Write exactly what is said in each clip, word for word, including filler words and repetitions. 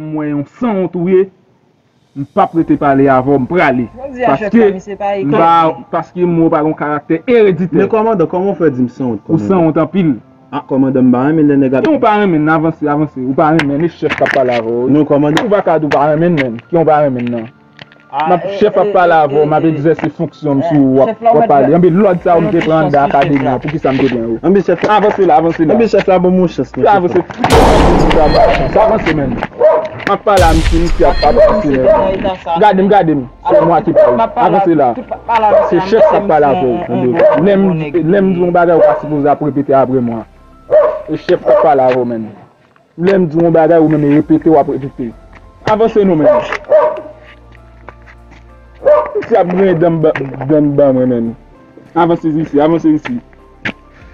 M wè yon sanwont ou ye, m p ap rete pale avè w, m prale. Paske m pa, paske m wè w pa gen yon karaktè ereditè. Men kòmandan, kòman w fè di m sanwont? Ou sanwont anpil. Ah, kòmandan, m pa renmen lè nèg ap... Ki w pa renmen, avanse, avanse. Ou pa renmen, e chèf k ap pale avè w. Non, kòmandan. Ou pa ka di w pa renmen, menm. Ki w pa renmen nan? M ap, chèf ap pale avè w, m ap egzèse fonksyon m sou ou, w ap, w ap pale. Anben lòd sa yo m te pran anndan akademi an, poukisa m te pran yo? Anben chèf la. Avanse la, avanse la. Anben chèf la, ban m yon chans non. Avanse. Avanse, menm. M ap pale a misye, misye ap, ap avanse, menm. Gade m, gade m. Se mwa ki pale. Avanse la. Se chèf k ap pale avè w. Lè m, lè m di yon bagay, ou pa sipoze ap repete apre mwa. E chèf k ap pale avè w, menm. Lè m di w yon bagay, ou menm repete, w ap repete. Avanse non, menm. Misye ap griyen dan m ba, dan m ba mwen, menm. Avanse isi, avanse isi.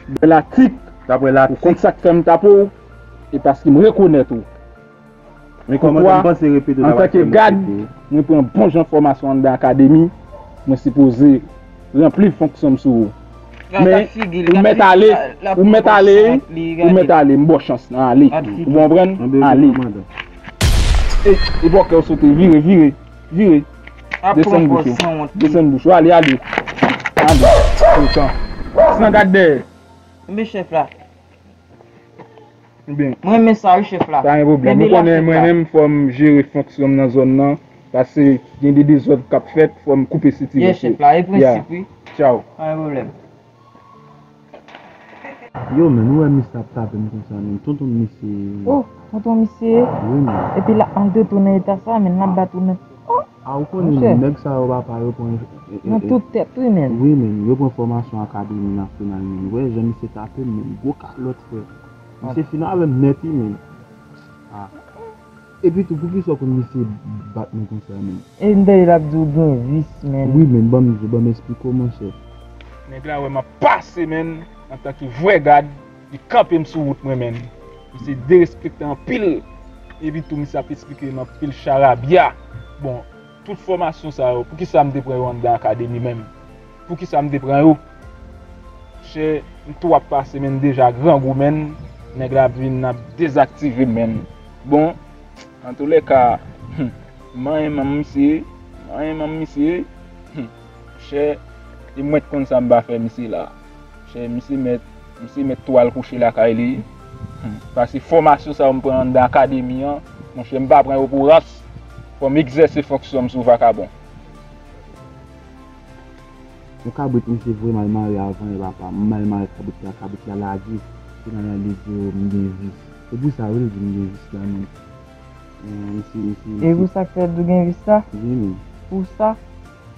Dapre latik, ou konn sa k fè m tape w, e paske m rekonèt ou. Men kòmandan, m panse repete w t ap fè m repete. Antanke gad, mwen pran bon jan fòmasyon anndan akademi, mwen sipoze ranpli fonksyon m sou ou. Men, ou mèt ale, ou mèt ale, ou mèt ale, m ba w chans nan ale. Ou konprann? Ale. E, e bòkè w sote, vire, vire, vire. Desann bouch ou. Desann bouch ou, ale, ale. Ale. San gad dèyè. Men chèf la. Ebyen, mwen renmen sa wi chèf la. Pa gen pwoblèm. Ou konnen mwen menm fò m jere fonksyon m nan zòn nan. Paske gen de dezòd k ap fèt, fò m koupe sitirasyon. Yes chèf la, e prensip wi. Tchaw. Pa gen pwoblèm. Yo, men, ou wè misye ap tape m konsa, men tonton misye. Oh, tonton misye. Wi, men. Epi l ap maltrete w nan eta sa, men l ap bat ou nan. Oh. A, ou konnen, monchè, nèg sa yo, papa, yo pran, e, e, nan tout tèt, wi, men. Wi, men, yo pran fòmasyon akademi nasyonal, men. Ou wè jan misye tape m, men, gwo kalòt, frè. Misye fin avè m nèt, wi, men. A. Epi tou, poukisa w konn misye bat mwen konsa, men? E m tande l ap di w gen vis, men. Wi, men, ban m di w, ban m esplike w, monchè. Nèg la wè m ap pase, men, antanke vrè gad, li kanpe m sou wout mwen, men. Misye derespekte anpil. Epi tou, misye ap esplike m anpil charabya. Bon, tout fòmasyon sa yo, poukisa m te pran yo anndan akademi menm? Poukisa m te pran yo? Chè, m tou ap pase, men, deja grangou, men. Nèg la ap vin ap dezaktive m, men. Bon, antoulèka, m anyen manm misye, m anyen manm misye. Chè, e mwen t konn sa m pa fè misye la. Chè, misye mèt, misye mèt tou al kouche lakay li. Hmm. Paske fòmasyon sa yo m pran anndan akademi an, monchè, m pa pran yo pou rans. Fò m egzèse fonksyon m sou vakabon. Yon kabrit misye voye m al mare avan, e papa, m al mare kabrit la, kabrit la lage. Kounye a li di yo m gen vis. Se pou sa wi l di m gen vis la, men. Eh, misye, misye, misye. E pou sa k fè l di w gen vis la? Wi, men. Pou sa?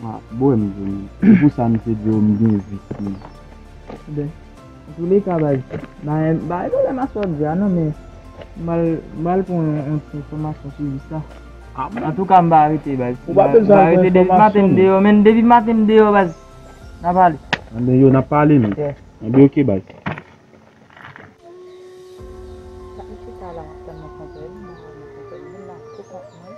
Ah, bon, m di w, men. E pou sa misye di yo m gen vis, men. Ben, antoulèka, baz, ba, ba, pwoblèm a sa w di a, non, men m al, m al pran yon, yon ti enfòmasyon sou vis la. Ah, bon? Antouka, m pa rete, baz. Ou pa bezwen al pran enfòmasyon, men. M pa rete depi maten m deyò, men depi maten m deyò, baz. N a pale. Anben, yo, n ap pale, men. Yeah. Anben, oke, baz. Sa m chita la, m ap tann mwen konpè, m ap tann mwen konpè, moun la pou kont mwen.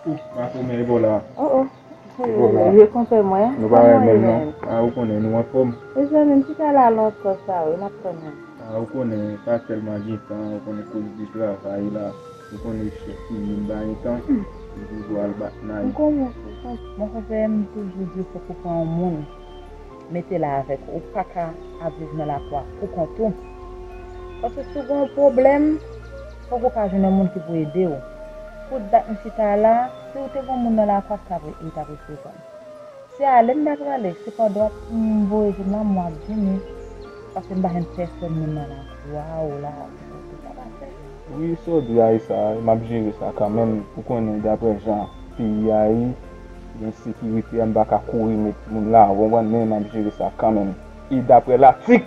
Ou, Makomè, e bò la. Oh, oh. E bò la. Vye konpè mwen. Nou pa renmen l, non. Ah, ou konnen, nou anfòm. Mezanmi, m chita la lontan sa, wi, m ap tann ou. Ah, ou konnen, pa tèlman gen tan, ou konnen, koz de travay la. Ou konnen chèf li menm pa gen tan, li toujou al bat nay. M konnen se sa. Mon frè, m toujou di w fòk ou pran yon moun, mete l avèk ou. Ou pa ka ap viv nan lakou a pou kont ou. Paske si w gen yon pwoblèm, fòk ou ka jwenn yon moun ki pou ede w. Pou dat m chita la, si w te gen yon moun nan lakou a, li t ap re-, li t ap repretan m. Se ale m ta prale, se pa dwat m voye jwenn la, m ap vini. Paske m pa jwenn pèsòn moun nan lakou a, ou la, ou kote sa pa fèt. Wi, sa w di a, e sa, m ap jere sa kanmenm. Ou konnen, daprè jan peyi a ye, gen sekirite a, m pa ka kouri met moun la, ou konprann, men m ap jere sa kanmenm. E daprè latik,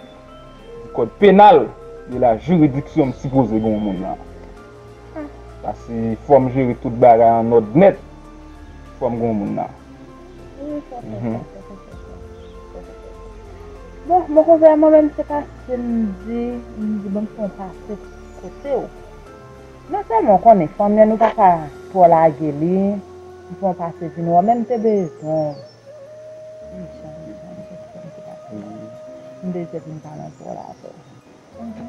di kòd penal de la jiridiksyon, m sipoze gen yon moun la. Paske fò m jere tout bagay an òd nèt, fò m gen yon moun la. Mhm. Bon, mon konpè, mwen menm se pase m di, m di, bon, m fè yon pase kote w. Non sèlman w konnen fanm nan, nou pa ka twò lage li, m fè yon pase vin wè, men m te bezwen w. Mechan, mechan, mechan, mechan, mechan. M bezwen vin pale anpil avè w. Mhm.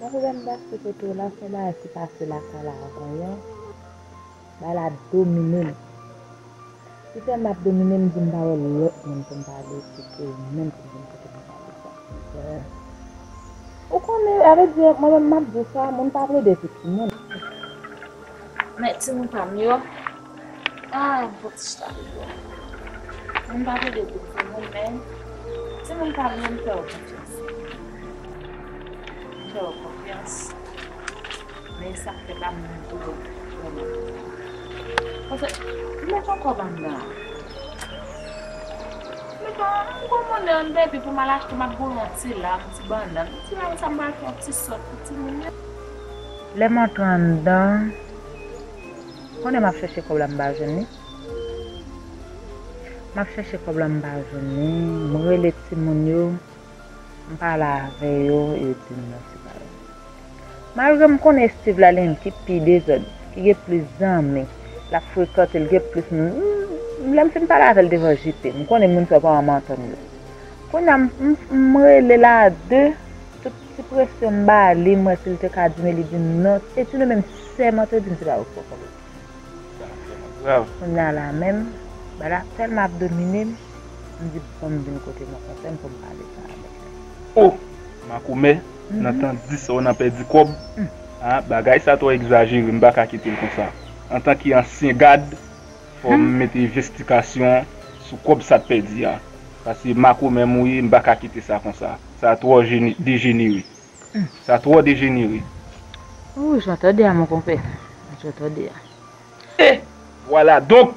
Apre m pase kote w la, fè bagay ki pase lakay la avan yo. Bagay la domine m. Li fè m ap domine m, m di m pa wè lòt moun pou m pale, se ke ou menm ki vin kote m pale sa. Ou konnen, sa vle di, mwen menm m ap di w sa, moun pa plede pou timoun. Men timoun pa m yo, ah, m fò ti chita pou yo. Moun pa plede pou timoun, men timoun pa m yo, m fè yo konfyans. M fè yo konfyans. Men sa k fèt la, m menm tou vrèman. Paske m met yon kòb anndan. M met yon gwo monnen anndan epi pou m al achte, m ap voye yon ti lam, ti bannann, ti lam sa m pral fè yon ti sòt pou timoun yo. Lè m antre anndan, konnen m ap chèche kòb la, m pa jwenn li. M ap chèche kòb la, m pa jwenn li. M rele timoun yo. M pale avè yo, yo di m non, se pa yo. Malgre m konnen Steve la, li menm ki pi dezòd, ki gen plis zanmi, l ap frekante, l gen plis moun. M, lè m fin pale avè l devan J P, m konnen moun sa yo pa janm antann yo. Kounye a, m, m, m rele l a de, tout ti presyon m ba li, m wè si l te ka di m, li di m non. Etidye menm sèmante di m se pa yo k pran kòb la. Sa vrèman grav. Kounye a la menm, bagay la tèlman ap domine m, m di bon m vin kote non konpè m pou m pale sa avè l. O! Makomè, nan tan di sa w nan pèdi kòb. A, bagay sa twò egzajere, m pa ka kite l konsa. Antanke ansyen gad, fò m mete envestigasyon sou kòb sa t pèdi a. Paske makomè m ou ye, m pa ka kite sa konsa. Sa twò jene-, dejenere. Sa twò dejenere. Ou, jan tande a, mon konpè. Jan tande a. Et voilà donc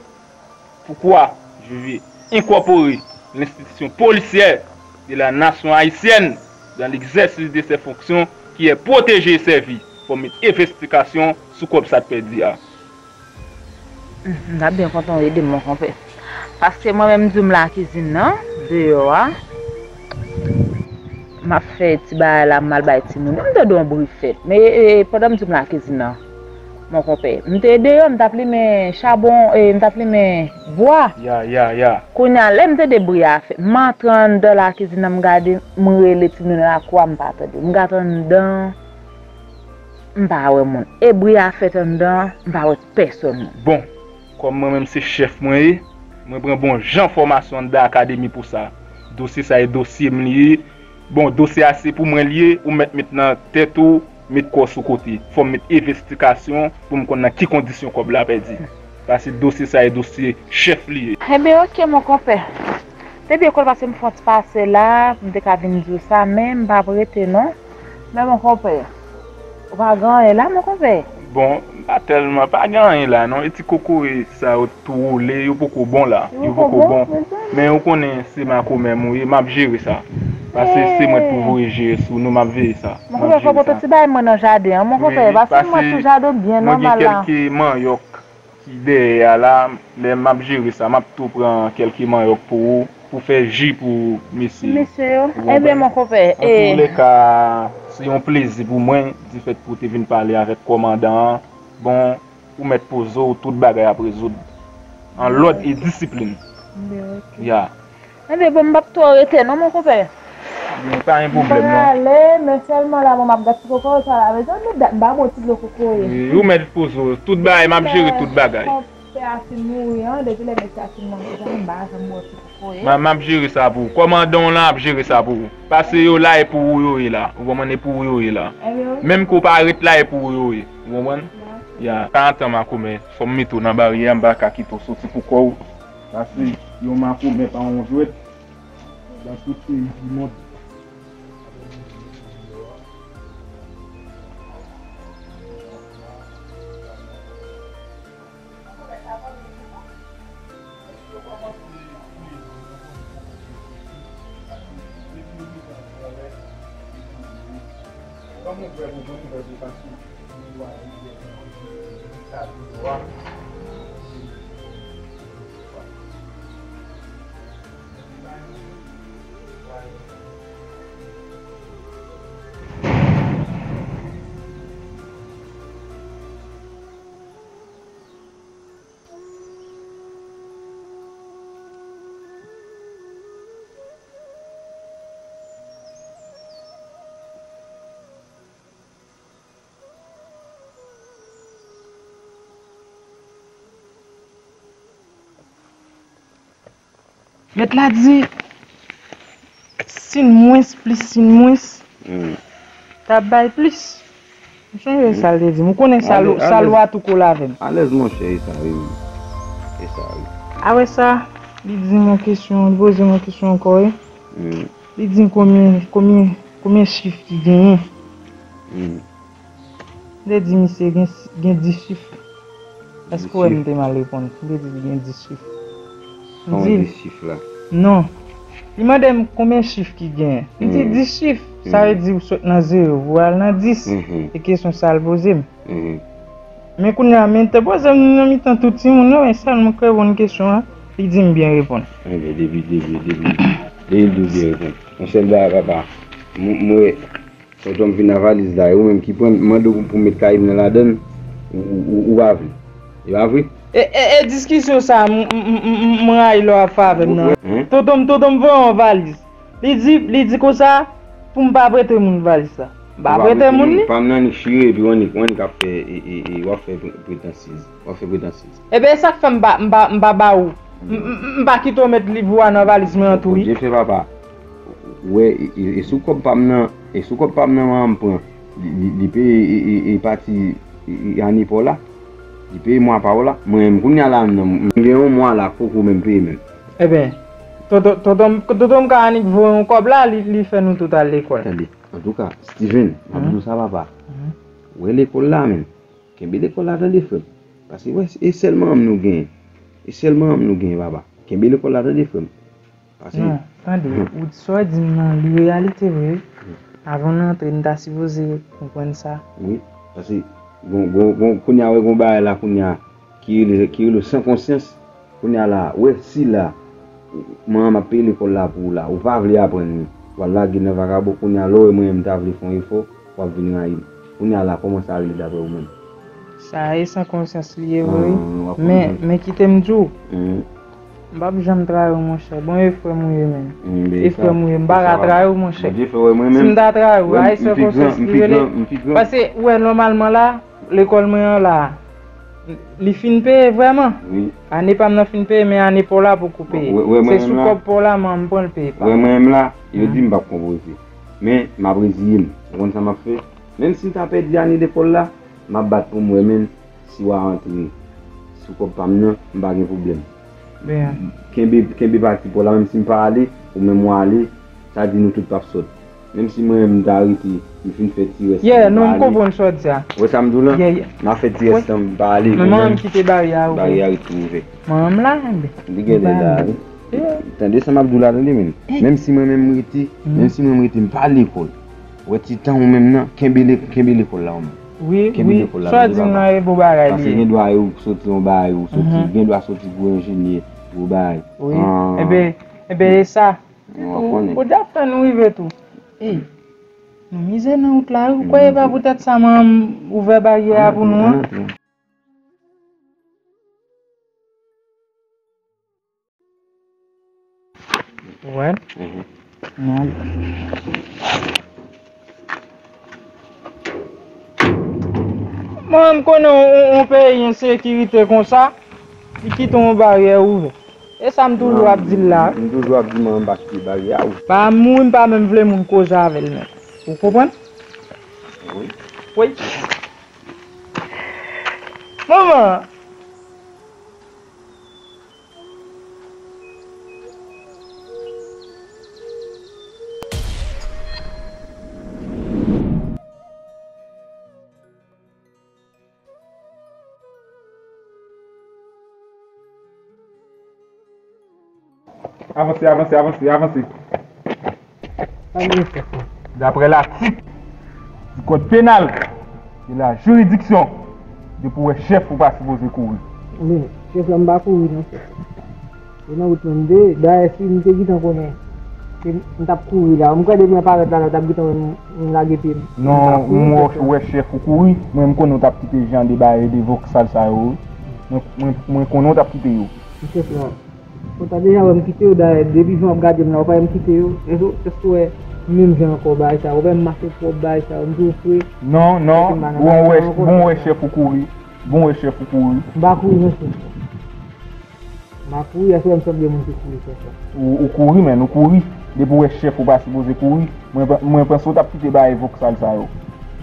pourquoi je vais incorporer l'institution policière de la nation haïtienne dans l'exercice de ses fonctions qui est protéger et servir. Fò m met envestigasyon sou kòb sa t pèdi a. M ta byen kontan w ede m, mon konpè. Paske mwen menm, m di w m lakizin nan, deyò a. M ap fè ti bagay la, m al bay timoun yo. M tande yon bri fèt. Men, e, pandan m di w m lakizin nan, mon konpè, m te deyò, m t ap limen chabon, e, m t ap limen bwa. Ya, ya, ya. Kounye a, lè m tande bri a fèt, m antre anndan lakizin nan, m gade, m rele timoun nan lakou a, m pa tande. M gade anndan, m pa wè moun. E bri a fèt anndan, m pa wè pèsonn moun. Bon, kòm mwen menm se chèf mwen ye, mwen pran bon jan fòmasyon anndan akademi pou sa. Dosye sa e dosye m li ye. Bon, dosye a se pou mwen li ye, ou mèt met nan tèt ou, met kò w sou kote. Fò m met envestigasyon pou m konn nan ki kondisyon kòb la pèdi. Paske dosye sa e dosye chèf li ye. Enben, oke, mon konpè. Te byen konn paske m fè yon ti pase la, m te ka vin di w sa, men m p ap rete non. Men mon konpè, ou pa gen anyen la, mon konpè? Bon, m pa tèlman, pa gen anyen la non. E ti kokoye sa yo tou woule, yo poko bon la. Yo poko bon. Men ou konnen se makomè m ou ye, m ap jere sa. Paske se mwen k pou voye jere sou nou, m ap veye sa. Mon konpè, fò pote ti bagay mwen nan jaden an, mon konpè. Paske m wè sou jaden w byen nòmal la. Mwen gen kèlke manyòk ki dèyè a la, men m ap jere sa, m ap tou pran kèlke manyòk pou ou, pou fè ji pou mesye yo. Mesye yo. Ou konprann? Enben, mon konpè, antouleka, se yon plezi pou mwen, difèt pou w te vin pale avèk kòmandan an. Bon, ou mèt poze w, tout bagay ap rezoud. An lòd e disiplin. Enben, oke. Ya. Enben, bon, m p ap twò rete non, mon konpè. Gen pa gen pwoblèm non. M prale, men sèlman la, bon, m ap gad ti kokoye sa la. Men sa, men dat m pa bon ti dlo kokoye. Wi, ou mèt poze w. Tout bagay, m ap jere tout bagay. Konpè a fin mouri an, depi lè mesye a fin mouri, jan m pa janm bwè ti kokoye. M, m ap jere sa pou ou. Kòmandan w lan ap jere sa pou ou. Paske yo la, e pou ou yo ye la. Ou konprann, e pou ou yo ye la. Enben, oke. Menm ke w pa ret la, e pou ou yo ye. Ou konprann? Ya. Tanzantan, makomè, fò m mete w nan baryè a, m pa ka kite w soti pou kò w. Paske yon makomè pa yon jwèt. Dans tout peyi di mond. Mèt la di, sin mwens plis sin mwens, hmm, t ap bay plis. M sonje sa l te di m. Ou konnen sa, sa lwa tou kole avè m. Alèz, monchè, e sa, wi. E sa, wi. Apre sa, li di m yon kesyon, li poze m yon kesyon ankò, wi. Hmm. Li di m konbyen, konbyen, konbyen chif ki genyen. Hmm. M te di misye gen, gen dis chif. Èske w wè m te mal reponn? M te di li gen dis chif. M di l, dis chif la. Non. Li mande m konbyen chif ki genyen. M di dis chif. Sa vle di ou sot nan zewo pou al nan dis. Se kesyon sa l poze m. Men kounye a, men te poze m nan mitan tout timoun yo, men sèl mwen k reponn kesyon an, li di m byen reponn. Ebyen, depi, depi, depi, depi l di w byen reponn. Yon sèl bagay, papa. M, m wè, tonton m vin a valiz la, e ou menm ki pran, mande w pou, pou met kay m nan ladann, ou, ou, ou, ou pa vle. E pa vre? E, e, e diskisyon sa, m, m, m, m, m rayi lè w ap fè avè m nan. Tonton m, tonton m voye yon valiz. Li di, li di konsa, pou m pa prete moun valiz la. M pa prete moun li. Pa m nan nik chire, epi w annik, w annik ap fè, e, e, e, w ap fè pre-, pretansyez. W ap fè pretansyez. Ebyen, e sa k fè m pa, m pa, m pa ba ou. M, m, m, m pa kite w met liv ou a nan valiz mwen an tou, wi. Bondye fè, papa. Ou wè, e, e, e sou kòb pa m nan, e sou kòb pa m nan manman m pran. Li, li, li peye, e, e, e pati, e, e, ane pa w la. Li peye mwa pa w la. Mwen menm, kounye a la, m nan, m gen yon mwa la, poko menm peye menm. Ebyen, tonton, tonton, tonton m ka annik voye yon kòb la, li, li fè nou tout al lekòl. Tande, antouka, Steven, m ap di w sa, papa. Ou wè lekòl la, menm. Kenbe lekòl la, tande, frè m. Paske, wè, e sèl manman m nou genyen. E sèl manman m nou genyen, papa. Kenbe lekòl la, tande, frè m. Paske... Non, tande, ou, sa w di m nan, li reyalite vre, wi. Avan n antre, n ta sipoze konprann sa. Wi, paske, bon, bon, bon, kounye a, wè, gon bagay la, kounye a, ki rele, ki rele san konsyans. Kounye a la, wè, si la, manman m ap peye lekòl la pou ou la, ou pa vle aprann li, w al lage nan vakabon, kounye a, lè w wè mwen menm m ta vle fè yon efò, w ap vin rayi m. Kounye a la, kòman sa rele daprè ou menm? Sa e san konsyans li ye vre, wi. Men, men kite m di w, m p ap janm trayi w, monchè. Bon, e frè m ou ye, menm. E frè m ou ye, m pa ka trayi w, monchè. Si m ta trayi w, a e san konsyans li rele. Paske, ou wè, nòmalman la, lekòl mwen an la, li fin peye vrèman. Ane pa m nan fin peye, men ane pa w la poko peye. Se sou kòb pa w la, man, m pran l peye pa. Wè mwen menm la, yo di m p ap konpoze. Men, m ap reziye m. Ou konn sa m ap fè? Menm si m ta pèdi ane lekòl la, m ap bat pou m wè menm si w a antre sou kòb pa m nan, m pa gen pwoblèm. Kenbe, kenbe pati pa w la, menm si m pa ale, ou menm w ale, sa di nou tout p ap sòt. Menm si mwen menm m ta rete, m fin fè ti rès lan, m pa ale. Yeah, non, m konprann sa w di a. Ou wè sa m di w lan? Yeah, yeah. M a fè ti rès lan, m pa ale, ou menm, manman m kite baryè a ouvè. Baryè a ret tou ouvè. Manman m la, enben. Li genlè la, wi. Yeah. Tande sa m ap di w la, tande, men. Menm si mwen menm m rete, menm si mwen m rete, m pa lekòl. Ou wè ti tan ou menm nan, kenbe le-, kenbe lekòl la, ou menm. Wi, wi. Kenbe lekòl la, tande, papa. Sa w di m nan e bon bagay li ye. Paske gen dwa ou soti yon bagay, ou soti, gen dwa soti pou enjenyè, pou bagay. Wi. Enben, enben, e sa. Ou konnen. Ou deja fè nou rive tou. Ey, nou mize nan wout la, wi. Ou kwè e pa poutèt sa manman m ouvè baryè a pou nou an? Ou wè? Non. Mwen, m konnen yon, yon, yon peyi ensekirite konsa, li kite yon baryè ouvè. E sa m toujou ap di l la. M toujou ap di manman m pa kite baryè a ouvè. Pa moun, m pa menm vle moun koze avè l menm. Ou konprann? Wi. Wi. Manman! Avanse, avanse, avanse, avanse. Daprè latik di kòd penal de la jiridiksyon, depi w wè chèf, ou pa sipoze kouri. Men, chèf la, m pa kouri non, chèf. E nan wout mwen m te ye. Dayè, si m te gentan konnen ke m t ap kouri la, m kwè depi mwen parèt la, la, w t ap gentan wè m, m lage pye m. Non, m wè, w wè chèf ou kouri, mwen m konnen w t ap kite jan de bagay de vòksal sa yo, wi. Mwen, mwen, mwen konnen w t ap kite yo. Chèf la, ou ta deja wè m kite yo, dayè, depi jan w ap gade m la, ou pa wè m kite yo. Èske, èske w wè menm jan ankò bagay sa? Ou wè m mache twòp bagay sa, m toujou fre. Non, non, bon, w wè, bon, w wè chèf ou kouri. Bon, w wè chèf ou kouri. M pa kouri, non, chèf. M ap kouri, èske w wè m sanble moun ki kouri chèf la? Ou, ou kouri, men ou kouri. Depi w wè chèf, ou pa sipoze kouri. Mwen, pa- mwen panse w t ap kite bagay voksal sa yo.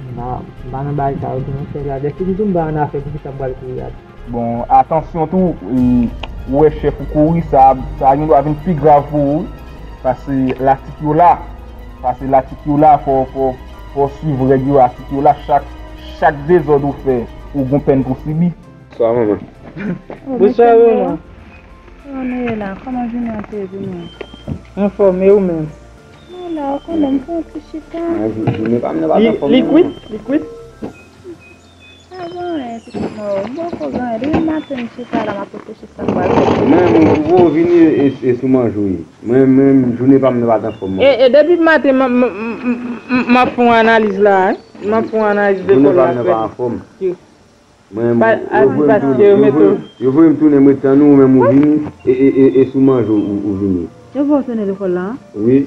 M pa, m pa nan bagay sa yo tou non, chèf la. Dèske m tou m pa an afè, poukisa m pral kouri a tou? Bon, atansyon tou, e, ou wè chèf ou kouri, sa, sa gen dwa vin pi grav pou ou, paske latik yo la, paske latik yo la, fò, fò, fò w swiv règ yo, latik yo la, chak, chak dezòd ou fè, ou gon pèn pou sibi. Bonswa, manman. Bonswa, manman. Kòman nou ye la? Kòman jounen an te ye, Junior? Anfòm, e ou menm? Mwen la, ou konnen m pran yon ti chita. Jounen pa m nan pa t anfòm, non. Li kwit? Li kwit? Pa gen anyen, pitit mwen, m poko gen anyen. Depi maten m chita la, m ap reflechi sa m pral fè. Mwen, mwen, ou vini e, e sou manje w ye. Mwen menm, jounen pa m nan pa t anfòm, non. E, e depi maten, m, m, m, m, m, m ap fè yon analiz la, wi. M ap fè yon analiz lekòl la, frè m. Jounen pa m nan pa anfòm. Mwen, yo voye m tounen, yo voye, yo voye m tounen, m ret tann ou, ou menm ou vini, e, e, e, e sou manje ou, ou vini. Yo voye w tounen lekòl la, an? Wi.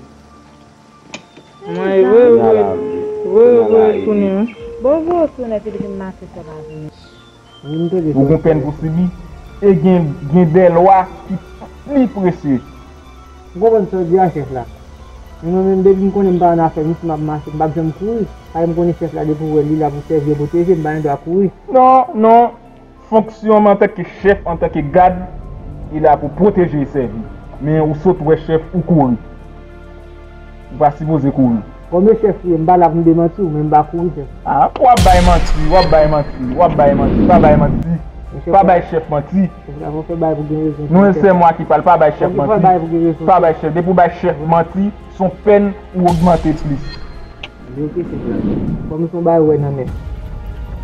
Mwen, yo voye, yo voye, yo voye, yo voye tounen, wi. Bon, yo voye w tounen, epi depi maten sa pa vini. Ou gon pèn pou sibi, e gen, gen de lwa ki pli presye. M konprann sa w di a, chèf la. Men mwen menm, depi m konnen m pa an afè, menm si m ap mache, m p ap janm kouri. Paske m konnen chèf la, depi w wè li la pou sèvi e pwoteje, m pa gen dwa kouri. Non, non. Fonksyon m antanke chèf, antanke gad, li la pou pwoteje e sèvi. Men ou sot wè chèf, ou kouri. Ou pa sipoze kouri. Kòm e chèf ou ye, m pa la pou m demanti w, men m pa kouri, chèf. A, w ap bay manti, w ap bay manti, w ap bay manti, pa bay manti. Pa bay chèf manti. Chèf la, fò w fè bagay pou gen rezon. Non, se mwen ki pale, pa bay chèf manti. Pa bay chèf, depi w bay chèf manti, se yon pèn ou ogmante plis. Li oke, chèf la. Kòm se yon bagay ou wè nan men m.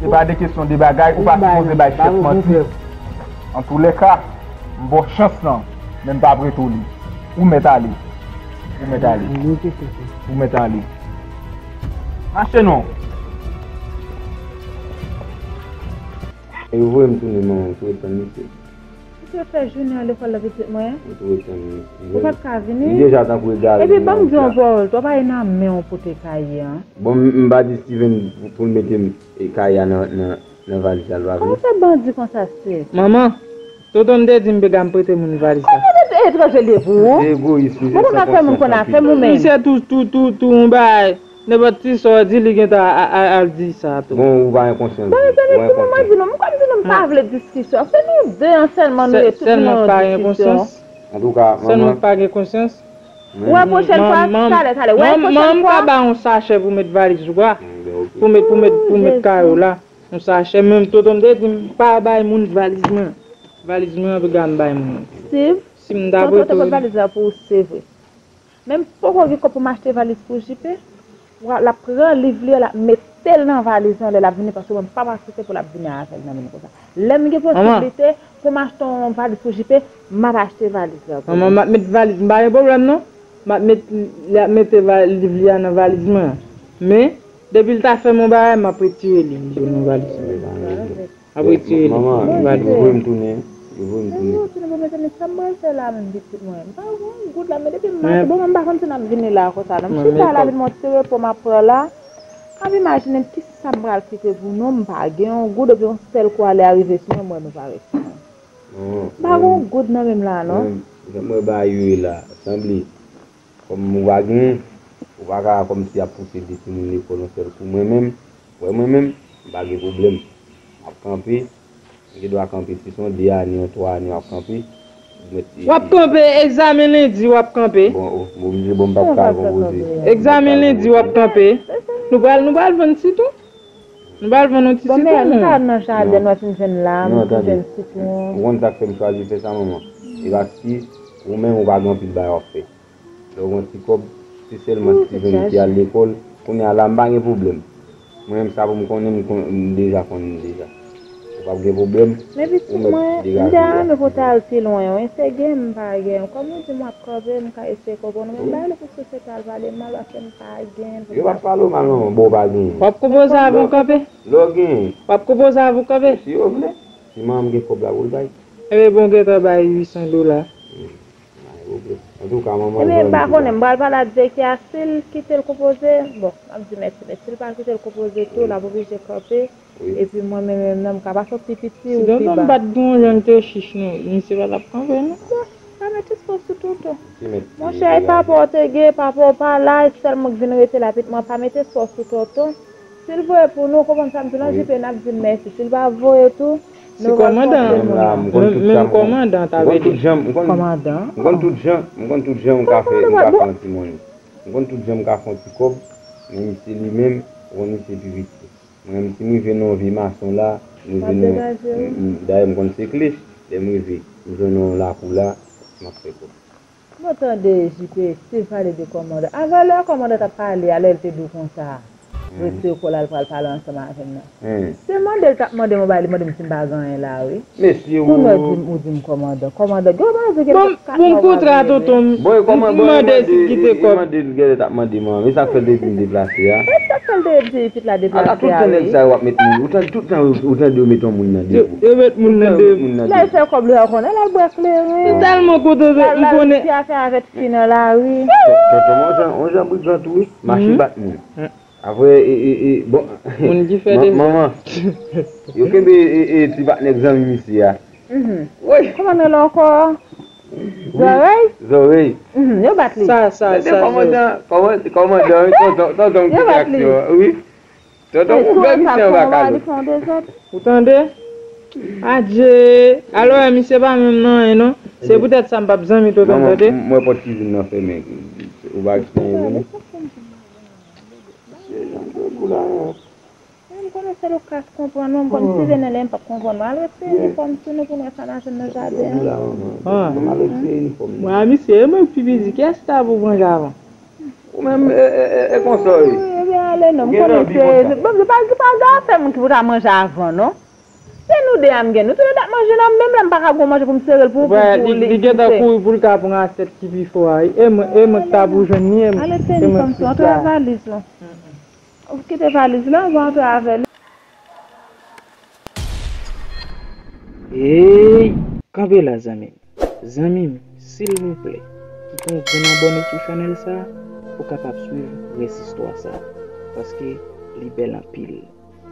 Se pa de kesyon de bagay, ou pa sipoze bay chèf manti. Antoulèka, m ba w chans lan, men m p ap rete w li. Ou mèt ale. Ou mèt ale. Li oke, chèf la. Ou mèt ale. Mache non. E yo voye m tounen, manman, m tou ret tann misye. Ou te fè jounen an lekòl la, pitit mwen? Ou tou ret tann misye. Ou pa t ka vini? Li deja tankou egare. Epi ban m di yon pawòl, tou w pa e nan men w pote kaye an. Bon, m, m pa di Steven pou, pou l mete m, e, kaye a nan, nan, nan valiz la, l pa vle. Kòman w fè bandi konsa, Steve? Manman, tonton m te di m piga m prete moun valiz la. Kòman w te etranje li ye pou ou? Se egoyis, misye san konsyans anpil. Misye tou, tou, tou, tou, yon bagay. Nenpòt ti sa w di, li gentan a, a, a, al di sa tou. Bon, ou pa gen konsyans. Bon, mezanmi, kòman mwen di nou? Mwen kòm di nou, m pa vle diskisyon. Se nou de an sèlman nou ye, tout moun nan yon diskisyon. Antouka, manman. Sèlman pa gen konsyans. Wè pwochèn fwa, talè, talè. Wè pwochèn fwa. Manman, m ka ba yon sachè pou met valiz ou a. Pou met, pou met, pou met kaye w la. Yon sachè, menm tonton m te di m, pa bay moun valiz mwen. Valiz mwen, an tou ka, m bay moun. Steve, si m ta tonton te pot valiz la pou ou, se vre. Men m poko gen kòb pou m achte valiz pou J P. L ap pran liv li an, l ap mete l nan valiz lan lè l ap vini, paske mwen m p ap aksepte pou l ap vini avè l nan men m konsa. Lè m gen posiblite pou m achte yon valiz pou J P, m ap achte valiz la pou li. Manman, m ap met valiz, m pa gen pwoblèm non. M ap met, l ap mete va-, liv li a nan valiz mwen an. Men, depi l ta fè m yon bagay, m ap retire li nan valiz mwen. Apre ti li. Manman, yo voye m tounen, yo voye m tounen. Yo voye w tounen, bon, mezanmi, sa m pral fè la menm, pitit mwen? M pa gen yon goud la, men depi m mache, bon, mwen m pa konn si n ap vini la konsa, non. M chita la, vin yon ti repo m ap pran la. M ap imajine m kisa m pral kite pou nou, m pa gen yon goud, epi yon sèl kou ale a rive sou mwen, m wè nou pa ret sou mwen. M pa gen yon goud nan men m la, non. Jan m wè bagay yo ye la, sanble. Kòm ou pa gen, ou pa ka kòmsi ap pouse de timoun lekòl yon sèl kou. Mwen menm, wè mwen menm, m pa gen pwoblèm. M ap kanpe, m gen dwa kanpe, si se yon de ane, yon twa ane, m ap kanpe. W ap kanpe, egzamen lendi, w ap kanpe. Bon, o, m oblije, bon, m p ap ka konpoze. Egzamen lendi, w ap kanpe. Nou pral, nou pral vann sitou. Nou pral vann yon ti sitou, non. Bon, men, nou ka al nan jaden, nou al fin jwenn lam, fin jwenn sitwon. Ou konn sa k fè m chwazi fè sa, manman? Se paske ou menm, ou pa gen anpil bagay w ap fè. Lè w gen yon ti kòb, se sèlman Steven ki al lekòl. Kounye a la, m pa gen pwoblèm. Mwen menm, sa pou m konnen, m kon-, m deja konnen deja. Ou p ap gen pwoblèm. Men pitit mwen, m ta renmen pou w ta al pi lwen, wi. Se gen m pa gen. Kòm ou di m w ap kanpe, m ka eseye konprann ou, men m pa vle pou sosyete a al pale m mal, paske m pa gen. Yo p ap pale w mal, manman, bon, w pa gen. W ap konpoze avè w kanpe? Lè w gen. W ap konpoze avè w kanpe? Si yo vle. Si manman m gen kòb la pou l bay. Ebyen, bon, gentan bay uit san dola. Hmm. Antouka, manman. Ebyen, m pa konnen, m pral pale ak direktè a, si l kite l konpoze, bon, m ap di mèsi, men si l pa kite l konpoze tou, l ap oblije kanpe. Epi mwen menm menm nan m ka pase w pi piti ou pi ba. Si tonton m pa t gen yon jan l te chich nou, misye pa t ap kanpe non. Bon, pa met espwa sou tonton. Monchè, e papa w te gen, papa w pa la, e sèl mwen k vin rete la, pitit mwen, pa met espwa sou tonton. Si l voye pou nou, konprann sa m di w lan, J P, n ap di l mèsi. Si l pa voye tou, nou pral konfye moun nan. Menm kòmandan ta vle di. Kòmandan? M konn tout jan, m konn tout jan m ka fè, m ka fè yon ti moni. M konn tout jan m ka fè yon ti kòb, men misye li menm, ou konn misye pi piti. Mwen menm, si m rive nan yon vye mason la, m rive nan, m- m- dayè m konn se klech, lè m rive, m jwenn yon lakou la, m ap fè kòb. Mwen tande J P, si l pale de kòmandan. Avan lè kòmandan t ap pale a, lè l te di w konsa, retire kò l al pral pale ansanm avè m nan. Se mande l t ap mande m yon bagay, li mande m si m pa gen anyen la, wi. Mesye, ou. Kounye a ou di m, ou di m kòmandan. Kòmandan, gen yon bagay ki gen kat mwa w pral rele. Bon, e kòman, bon, e mande, e mande, e mande l genlè t ap mande m an. E sa k fè l te di m deplase a? E sa k fè l te di pitit la deplase a, wi. A, tout tan nèg sa yo ap met moun. Ou tande, tout tan ou tande yo met yon moun nan depo. Yo met moun nan depo. Lè l fè kòb li a, ou konnen l al bwè kleren. M tèlman kontan, m konnen. L al, l al fè afè avèk fi nan lari. Tonton, on jan, on jan bri gran tou, wi. Mache bat moun. Apre, e, e, e, bon. Moun ki fè de. Manman, yo kenbe, e, e, ti patnè zanmi misye a. Woy. Kòman rele ankò? Zòrèy? Zòrèy. Yo bat li. Sa, sa, sa, kòmandan, kòmandan, wi, tonton, tonton, ki aksyon, wi. Tonton, ou fè misye anba kalo. Ou tande? Adje. Alò, misye pa menm nan anyen, non. Se poutèt sa m p ap zanmi tonton, tande. Mwen pòt kizin nan fèmen. Ou pa eksplike, non? Mesye, jan de boul a. Mwen, m konnen sèl ou k ka konprann mwen, m konn si venen lè m p ap konprann mwen. Al retire inifòm sou nou pou nou wè sa n a jwenn nan jaden an. Al retire inifòm nan. Mwen, a misye, e mwen k pi piti, kiyès ki ta pou pran javan? Ou menm, e, e, e, e konsa w ye. Ebyen, ale non, m konnen se, bon, se pa, se pa zafè moun ki pou ta manje avan, non. Se nou de a m gen. Nou tou le t ap manje nan menm la, m pa ka gon manje pou m sere l pou ou, pou, pou li. Li gentan kouri pou l ka pran asyèt ki pi fò a, wi. E mwen, e mwen k ta pou jwenn li, e mwen. Ale, teni kòm si, antre ak valiz lan. Ou kite valiz lan, ou antre avè li. Ey! Kanpe la, zanmi m. Zanmi m, silvouplè, kite yon grenn abòne sou chanèl sa pou w kapab swiv rès istwa sa, paske li bèl anpil.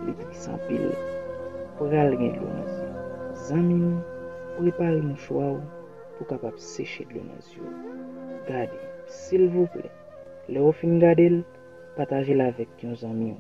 Li tris anpil. Pral gen dlo nan zye. Zanmi m, prepare mouchwa w pou w kapab seche dlo nan zye w. Gade, silvouplè, lè w fin gade l, pataje l avèk yon zanmi w.